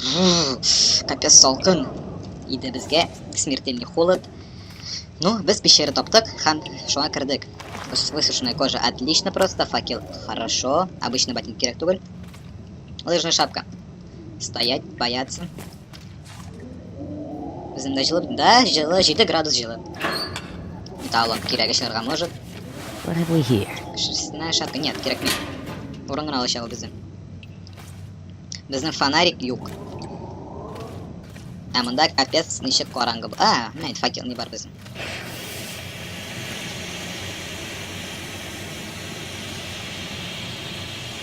Капец салкын иде безгә. Смертельный холод. Ну, без пещера таптык һәм шуңа кердек. Высушенная кожа отлично просто, факел хорошо, обычный ботинок кирәк түгел. Лыжная шапка. Стоять, бояться. Безнең дә җылы, да, җылы, 7 градус җылы. Металлом кирәге чыгарга может. What have we here? Шерстяная шапка. Нет, кирәкми. Урын гына алачак ул безнең. Безнең фонарик юк. Ә монда капец ничек караңгы. А, менә инде факел ни бар безнең.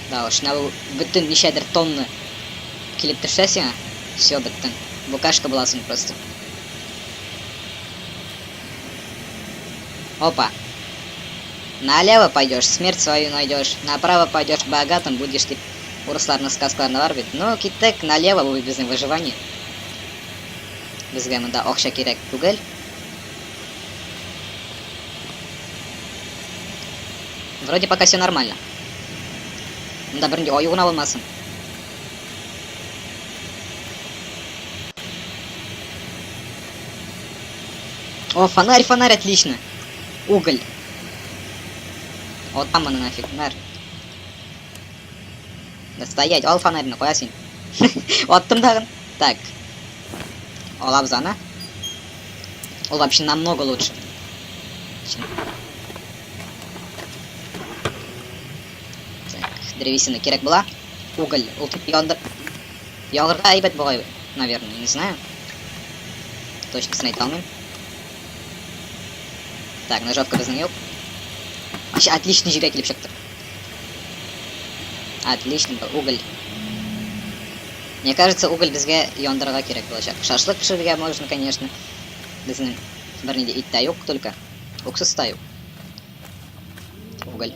Да уж, менә бу бөтен ничәдер тонна килеп төшсә сиңа, все, беттең. Букашка буласың просто. Опа. Налево пойдешь, смерть свою найдешь. Направо пойдешь, богатым будешь, дип урысларның сказкаларында бар бит. Ну, киттек налево, бу безнең выживание. Безгә монда акча кирәк түгел. Вроде пока все нормально. Монда бернинди аю гына булмасын. О, фонарь, фонарь, отлично. Уголь. Вот там моны нафиг, нар. Да стоять, ал фонарьны, куя син. Аттым тагын. Так. Алабыз аны. Ул вообще намного лучше. Чем... Так, древесина кирәк була. Уголь. Ул тип яндыр. Яңгырга әйбәт бугай, наверное, не знаю. Точносын әйтә алмыйм. Так, ножовка безнең юк. Вообще отличный җиргә килеп чыктык. Отлично был уголь. Мне кажется, уголь безгә яндырырга кирәк булачак. Шашлык пешерергә можно, конечно. Безнең бернинди ит тә юк, только уксус та юк. Уголь.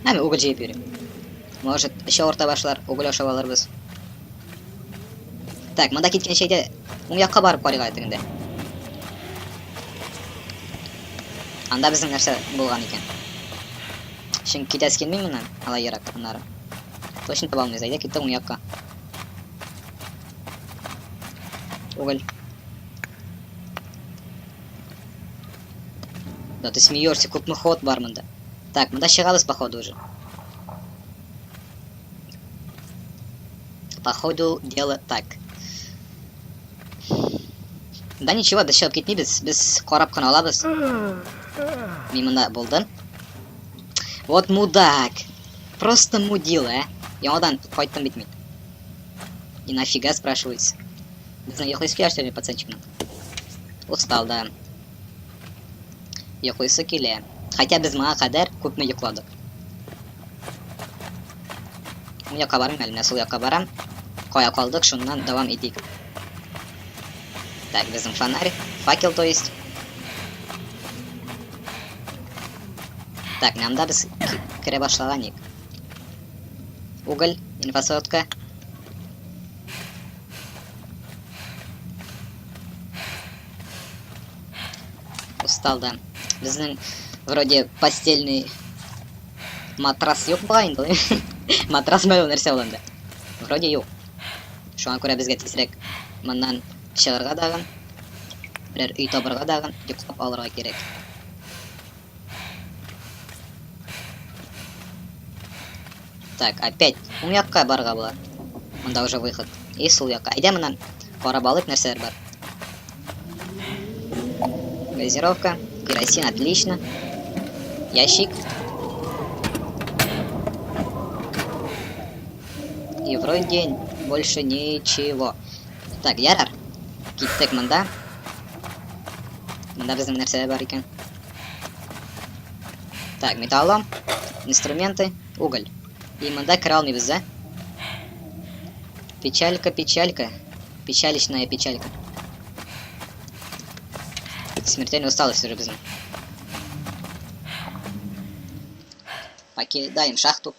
Ә, мин уголь җыеп йөрим. Может, эче авырта башлар, уголь ашап алырбыз. Так, монда киткән шәйдә уң якка барып карыйк әле тегендә. Анда безнең нәрсә булган икән? Чөнки китәсе килми моннан, алай ерак аннары. Точно таба алмыйбыз, әйдә киттек уң якка. Уголь. Да ты смеешься, күпме ход бар монда. Так, монда чыгабыз походу уже. Походу дело так. Да ничего, без чыгып китмибез, без карап кына алабыз. Мин монда булдым. Вот мудак. Просто мудила, ә. Яңадан кайттым бит мин. И нафига спрашивается. Безнең йоклыйсы килә, что ли, пацанчикның? Устал, да. Йоклыйсы килә. Хотя без моңа кадәр күпме йокладык. Уң якка бармыйм әле, менә сул якка барам. Кая калдык, шуннан дәвам итик. Так, безнең фонарь, факел, то есть. Так, менә монда без керә башлаган идек. Уголь, инфосотка. Устал, да. Безнең вроде постельный матрас юк бугай инде. Матрас ул нәрсә ул инде? Вроде юк. Шуңа күрә безгә тизрәк моннан чыгарга дагын, берәр өй табырга дагын, йоклап алырга кирәк. Так, опять уң якка барырга була. Монда уже выход. И сул якка. Әйдә моннан карап алыйк нәрсәләр бар. Газировка, керосин, отлично. Ящик. И вроде больше ничего. Так, ярар. Киттек монда. Монда безнең нәрсә бар икән? Так, металлом, инструменты, уголь. И монда керә алмыйбыз, да? Печалька, печалька. Печалищная печалька. Смертельная усталость уже безнең. Покидаем шахту.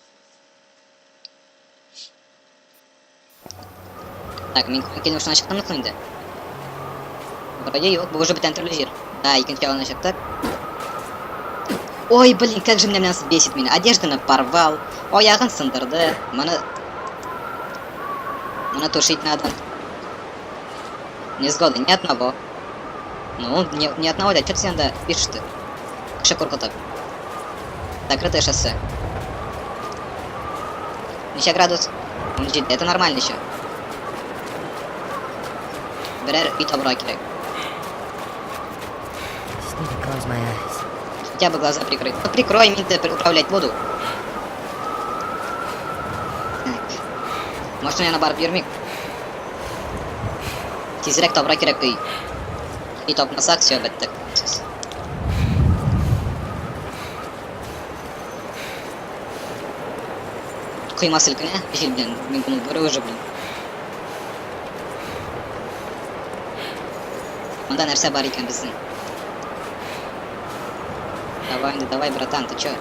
Так, мин килеп шуна чыктым инде. Вроде юк, бу уже бүтән төрле җир. Да, икенче ягына чыктык. Ой, блин, как же меня нас бесит меня. Одежданы порвал, аягын сындырды. Моны... Моны тушить надо. Невзгоды ни одного. Ну, ни, ни одного, да, что ты анда пишешь-то? Кеше куркытып. Закрытое шоссе. Ничә градус? 17. Это нормально еще. Берәр өй табырга кирәк. Just need to close my eyes. Хотя бы глаза прикрыть. Ну прикрой, мин управлять буду. Так. Машина янына барып йөрмик. Тизрәк табырга кирәк өй. Өй тапмасак, все, беттек. Койма селкенә, җил белән. Мин моны бер уже, блин. Монда нәрсә бар икән безнең? Давай, инде, давай, братан, ты чё?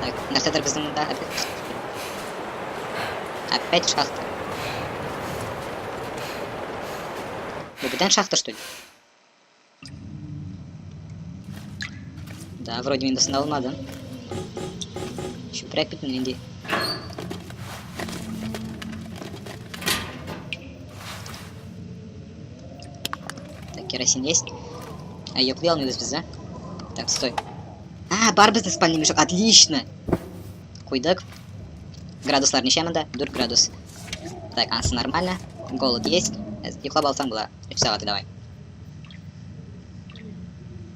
Так, нәрсәдер безнең монда? Опять, опять шахта. Бу бүтән шахта, что ли? Да, вроде мин бусында алмадым. Чүпрәк бит нинди. Так, керосин есть. А йоклый алмыйбыз без, да? Так, стой. А, бар безнең спальный мешок. Отлично. Куйдык. Градуслар ничә монда? 4 градус. Так, анысы нормально. Голод есть. Йоклап алсаң була. 3 сәгать давай.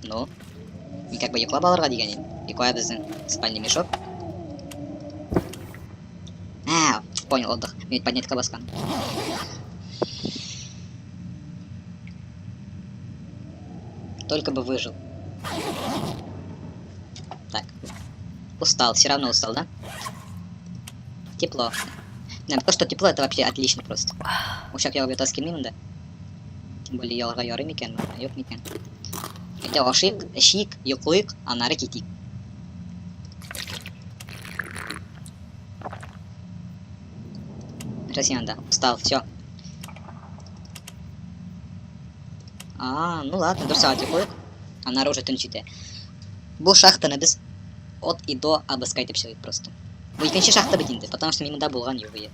Ну, мин как бы йоклап алырга дигән идем. Йоклая безнең спальный мешок. А, понял, отдых. Мин поднятка баскан. Только бы выжил. Так. Устал, все равно устал, да? Тепло. Не, то, что тепло, это вообще отлично просто. Учак ягып ятасы килми монда. Тем более ялга ярый микән, юк микән. Әйдә ашыйк, эчик, йоклыйк, аннары китик. Нәрсә анда? Устал, все. А, ну ладно, бер сәгать йоклыйк. Аннары уже төн җитә. Бу шахтаны без от и до обыскать итеп чыгыйк просто. Бу икенче шахта бит инде, потому что мин монда булган юк ие.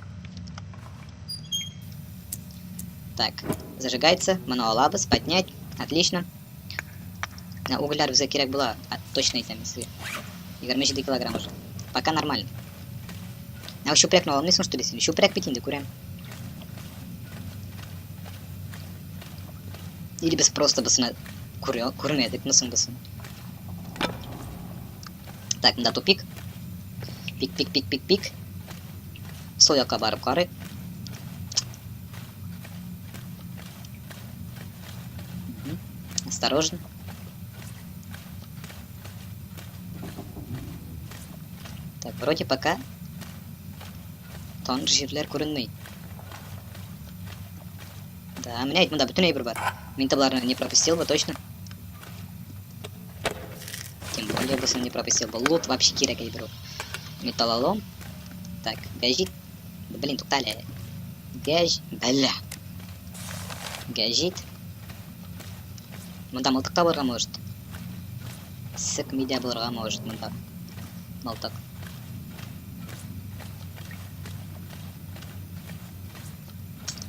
Так, зажигается, моны алабыз, поднять, отлично. Менә угольләр безгә кирәк була, точно әйтәм мин сезгә. 27 килограмм уже. Пока нормально. Ә чүпрәкне алмыйсың, что ли, син? Чүпрәк бит инде, күрәм. Или без просто бысына күрә, күрмәдекме соң бысын? Так, монда тупик. Пик, пик, пик, пик, пик. Сол якка барып карыйк. Осторожно. Так, вроде пока таныш җирләр күренми. Да, менә әйт, монда бөтен әйбер бар. Мин боларны не пропустил бы точно. Тем более бусын не пропустил бы. Лут вообще кирәк әйбер ул. Металлолом. Так, гәҗит. Блин, туктале. Гәж... Бәлә. Гәҗит. Монда мылтык табылырга может. Сык мидә булырга может монда. Мылтык.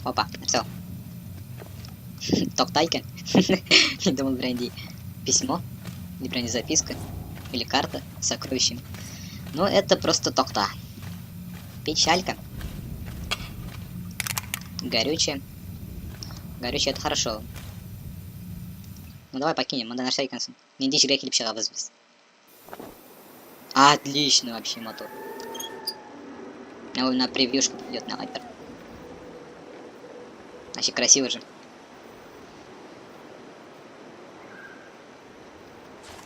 Опа, нәрсә ул? Такта икән. Мин думал, бренди письмо, или бренди записка, или карта с сокровищем. Но это просто такта. Печалька. Горючее. Горючее это хорошо. Ну давай покинем, монда нәрсә икән соң? Нинди җиргә килеп чыгабыз без? Отлично вообще мотор. На превьюшку пойдет на лайпер. Вообще красиво же.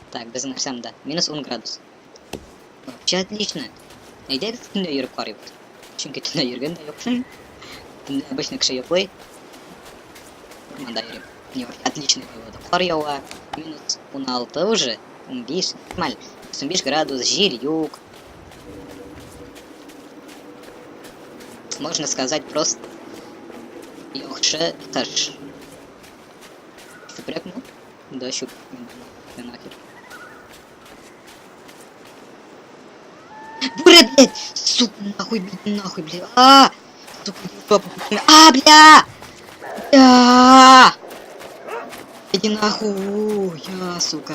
Так, безнең нәрсә монда? Минус 10 градус. Вообще отлично. Әйдәгез төнлә йөреп карыйбыз. Чөнки төнлә йөргән дә юк. Төнлә обычно кеше йоклый. Урманда йөрим. Не, отличная погода. Кар ява, минус 16 уже, 15, нормально. 15 градус, җил юк. Можно сказать, просто яхшы кыш. Чүпрәкме? Да, чүп. Нахер. Бүре, блядь! Сука, нахуй, блядь, нахуй, блядь. А! Сука, иди в жопу. А, бля! Бля! Иди нахуй, я, сука.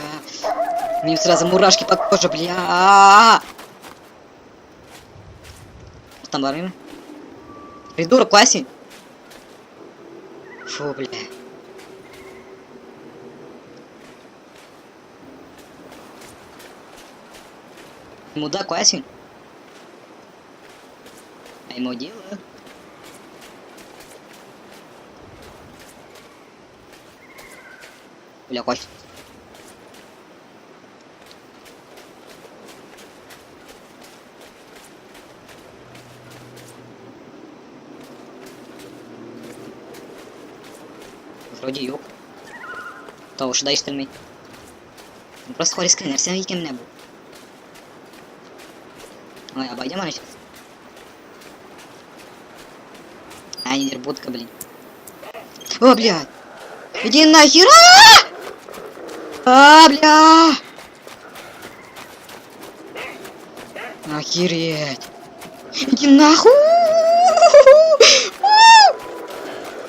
Мне сразу мурашки по коже, бля. Там бармыймы? Придурок, Васень. Фу, бля. Мудак Васень. А ему дело. Бля, кач. Вроде юк. Тавышы да ишетелми. Просто Харискә нәрсә икән менә бу? Ой, обойдем аны сейчас. А, нидер будка, блин. О, блядь! Иди нахер! А, бля! Охереть! Иди нахуй!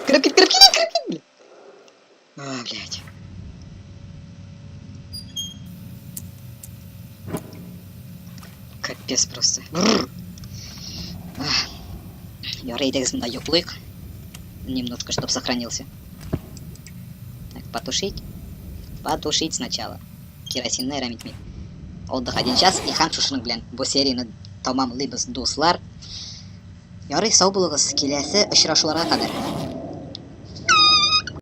Крепкий, крепкий, крепкий, блядь. А, блядь. Капец просто. Бррр. Ярый, әйдәгез монда йоклыйк. Немножко, чтоб сохранился. Так, потушить. Потушить сначала. Керосинны әрәм итмик. Отдых один час и һәм шушының белән бу серияне тәмамлыйбыз, дуслар. Ярый, сау булыгыз. Киләсе очрашуларга кадәр.